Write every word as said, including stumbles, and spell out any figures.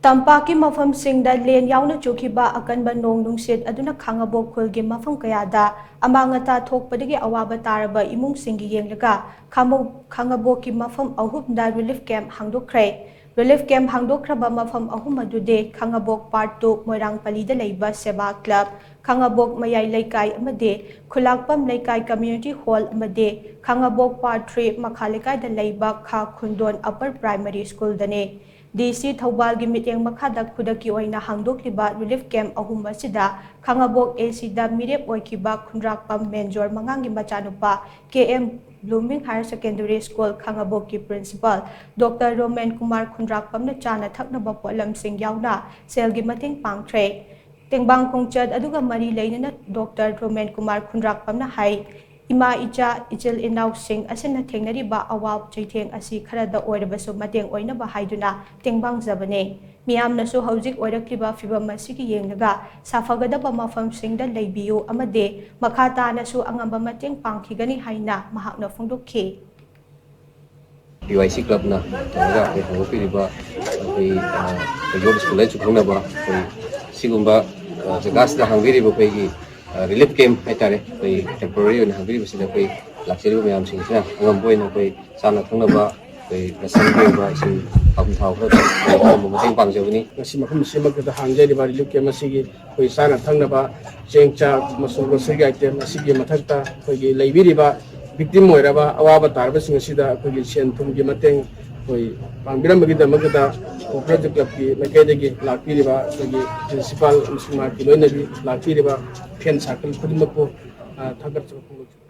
ꯇꯝꯄꯥꯛꯀꯤ ꯃꯐꯝꯁꯤꯡꯗ ꯂꯦꯟ ꯌꯥꯎꯅ ꯆꯨꯈꯤꯕ ꯑꯀꯟꯕ ꯅꯣꯡ ꯅꯨꯡꯁꯤꯠ ꯑꯗꯨꯅ ꯈꯥꯉꯕꯣꯛ ꯈꯨꯜꯒꯤ ꯃꯐꯝ ꯀꯌꯥꯗ ꯑꯃꯥꯡ ꯑꯇꯥ ꯊꯣꯛꯄꯗꯒꯤ ꯑꯋꯥꯕ ꯇꯥꯔꯕ ꯏꯃꯨꯡꯁꯤꯡꯒꯤ ꯌꯦꯡꯂꯒ ꯈꯥꯃꯣ-, ꯈꯥꯉꯕꯣꯛꯀꯤ ꯃꯐꯝ ꯑꯍꯨꯝꯗ ꯔꯤꯂꯤꯐ ꯀꯦꯝꯞ ꯍꯥꯡꯗꯣꯛꯈ꯭ꯔꯦ꯫ ꯔꯤꯂꯤꯐ ꯀꯦꯝꯞ ꯍꯥꯡꯗꯣꯛꯈ꯭ꯔꯕ ꯃꯐꯝ ꯑꯍꯨꯝ ꯑꯗꯨꯗꯤ ꯈꯥꯉꯕꯣꯛ ꯄꯥꯔꯠ ꯇꯨ ꯃꯣꯏꯔꯥꯡꯄꯜꯂꯤꯗ ꯂꯩꯕ ꯁꯦꯕꯥ ꯀ꯭ꯂꯕ, ꯈꯥꯉꯕꯣꯛ ꯃꯌꯥꯏ ꯂꯩꯀꯥꯏ ꯑꯃꯗꯤ ꯈꯨꯂꯥꯛꯄꯝ ꯂꯩꯀꯥꯏ ꯀꯝꯃ꯭ꯌꯨꯅꯤꯇꯤ ꯍꯣꯜ ꯑꯃꯗꯤ ꯈꯥꯉꯕꯣꯛ ꯄꯥꯔꯠ ꯊ꯭ꯔꯤ ꯃꯈꯥ ꯂꯩꯀꯥꯏꯗ ꯂꯩꯕ ꯈꯥ ꯈꯨꯟꯗꯣꯟ ꯑꯄꯔ ꯄ꯭ꯔꯥꯏꯃꯔꯤ ꯁ꯭ꯀꯨꯜꯗꯅꯤ꯫ ꯗꯤ ꯁꯤ ꯊꯧꯕꯥꯜꯒꯤ ꯃꯤꯠꯌꯦꯡ ꯃꯈꯥꯗ ꯈꯨꯗꯛꯀꯤ ꯑꯣꯏꯅ ꯍꯥꯡꯗꯣꯛꯂꯤꯕ ꯔꯤꯂꯤꯐ ꯀꯦꯝꯞ ꯑꯍꯨꯝ ꯑꯁꯤꯗ ꯈꯥꯉꯕꯣꯛ ꯑꯦ ꯁꯤꯗ ꯃꯤꯔꯦꯞ ꯑꯣꯏꯈꯤꯕ ꯈꯨꯟꯗ꯭ꯔꯥꯛꯄꯝ ꯃꯦꯟꯖꯣꯔ ꯃꯉꯥꯡꯒꯤ ꯃꯆꯥꯅꯨꯄꯥ K M blooming higher secondary school ꯈꯥꯉꯕꯣꯛꯀꯤ ꯄ꯭ꯔꯤꯟꯁꯤꯄꯥꯜ ꯗꯣꯛꯇꯔ ꯔꯣꯃꯦꯟ ꯀꯨꯃꯥꯔ ꯈꯨꯟꯗ꯭ꯔꯥꯛꯄꯝꯅ ꯆꯥꯅ ꯊꯛꯅꯕ ꯄꯣꯠꯂꯝꯁꯤꯡ ꯌꯥꯎꯅ ꯁꯦꯜꯒꯤ ꯃꯇꯦꯡ ꯄꯥꯡꯈ꯭ꯔꯦ꯫ ꯇꯦꯡꯕꯥꯡ ꯈꯣꯡꯆꯠ ꯑꯗꯨꯒ ꯃꯔꯤ ꯂꯩꯅꯅ ꯗꯣꯛꯇꯔ ꯔꯣꯃꯦꯟ ꯀꯨꯃꯥꯔ ꯈꯨꯟꯗ꯭ꯔꯥꯛꯄꯝꯅ ꯍꯥꯏ, ꯏꯃꯥ ꯏꯆꯥ, ꯏꯆꯤꯜ ꯏꯅꯥꯎꯁꯤꯡ ꯑꯁꯤꯅ ꯊꯦꯡꯅꯔꯤꯕ ꯑꯋꯥ ꯆꯩꯊꯦꯡ ꯑꯁꯤ ꯈꯔꯗ ꯑꯣꯏꯔꯕꯁꯨ ꯃꯇꯦꯡ ꯑꯣꯏꯅꯕ ꯍꯥꯏꯗꯨꯅ ꯇꯦꯡꯕꯥꯡꯖꯕꯅꯤ꯫ ꯃꯤꯌꯥꯝꯅꯁꯨ ꯍꯧꯖꯤꯛ ꯑꯣꯏꯔꯛꯂꯤꯕ ꯐꯤꯚꯝ ꯑꯁꯤꯒꯤ ꯌꯦꯡꯂꯒ ꯁꯥꯐꯒꯗꯕ ꯃꯐꯝꯁꯤꯡꯗ ꯂꯩꯕꯤꯌꯨ ꯑꯃꯗꯤ ꯃꯈꯥ ꯇꯥꯅꯁꯨ ꯑꯉꯝꯕ ꯃꯇꯦꯡ ꯄꯥꯡꯈꯤꯒꯅꯤ ꯍꯥꯏꯅ ꯃꯍꯥꯛꯅ ꯐꯣꯡꯗꯣꯛꯈꯤ꯫ ꯄꯤ ꯋꯥꯏ ꯁꯤ ꯀ꯭ꯂꯕꯅ ꯇꯧꯔꯒ ꯑꯩꯈꯣꯏ ꯍꯥꯡꯗꯣꯛꯄꯤꯔꯤꯕ ꯑꯩꯈꯣꯏ, ꯑ, ꯑꯩꯈꯣꯏ ꯌꯣꯠ ꯁ꯭ꯀꯨꯜ ꯍꯥꯏꯅꯁꯨ ꯈꯪꯅꯕ ꯑꯩꯈꯣꯏ ꯁꯤꯒꯨꯝꯕ, ꯑ, ꯖꯒꯥꯁꯤꯗ ꯍꯥꯡꯕꯤꯔꯤꯕ ꯑꯩꯈꯣꯏꯒꯤ, ꯑ, ꯔꯤꯂꯤꯐ ꯀꯦꯝꯞ ꯍꯥꯏꯇꯥꯔꯦ, ꯑꯩꯈꯣꯏ ꯇꯦꯝꯄꯣꯔꯔꯤ ꯑꯣꯏꯅ ꯍꯥꯡꯕꯤꯔꯤꯕꯁꯤꯗ ꯑꯩꯈꯣꯏ ꯂꯥꯛꯆꯔꯤꯕ ꯃꯌꯥꯝꯁꯤꯡꯁꯤꯅ ꯑꯉꯝꯕ ꯑꯣꯏꯅ ꯑꯩꯈꯣꯏ ꯆꯥꯅ ꯊꯛꯅꯕ, ꯑꯩꯈꯣꯏ ꯔꯦꯁꯟꯒꯤ ꯑꯣꯏꯕ ꯏꯁꯤꯡ, ꯊꯥꯎ ꯊꯥꯎ ꯈꯔ ꯑꯩꯈꯣꯏ ꯑꯉꯝꯕ ꯃꯇꯦꯡ ꯄꯥꯡꯖꯕꯅꯤ꯫ ꯉꯁꯤ ꯃꯐꯝ ꯑꯁꯤꯃꯛꯇꯗ ꯍꯥꯡꯖꯔꯤꯕ ꯔꯤꯂꯤꯐ ꯀꯦꯝꯞ ꯑꯁꯤꯒꯤ ꯑꯩꯈꯣꯏ ꯆꯥꯅ ꯊꯛꯅꯕ ꯆꯦꯡ, ꯆꯥꯛ ꯑꯃꯁꯨꯡ ꯒ꯭ꯔꯣꯁꯔꯤꯒꯤ ꯑꯥꯏꯇꯦꯝ ꯑꯁꯤꯒꯤ ꯃꯊꯛꯇ ꯑꯩꯈꯣꯏꯒꯤ ꯂꯩꯕꯤꯔꯤꯕ ꯚꯤꯛꯇꯤꯝ ꯑꯣꯏꯔꯕ ꯑꯋꯥꯕ ꯇꯥꯔꯕꯁꯤꯡ ꯑꯁꯤꯗ ꯑꯩꯈꯣꯏꯒꯤ ꯁꯦꯟ ꯊꯨꯝꯒꯤ ꯃꯇꯦꯡ ꯑꯩꯈꯣꯏ ꯄꯥꯡꯕꯤꯔꯝꯕꯒꯤꯗꯃꯛꯇ ꯀꯣꯑꯣꯄꯔꯦꯇꯤꯚ ꯀ꯭ꯂꯕꯀꯤ ꯃꯥꯏꯀꯩꯗꯒꯤ ꯂꯥꯛꯄꯤꯔꯤꯕ ꯑꯩꯈꯣꯏꯒꯤ ꯄ꯭ꯔꯤꯟꯁꯤꯄꯥꯜ ꯑꯃꯁꯨꯡ ꯃꯍꯥꯛꯀꯤ ꯂꯣꯏꯅꯕꯤ ꯂꯥꯛꯄꯤꯔꯤꯕ ꯐ꯭ꯔꯦꯟ ꯁꯥꯔꯀꯜ ꯈꯨꯗꯤꯡꯃꯛꯄꯨ, ꯑ, ꯊꯥꯒꯠꯆꯕ ꯐꯣꯡꯗꯣꯛꯆꯔꯤ꯫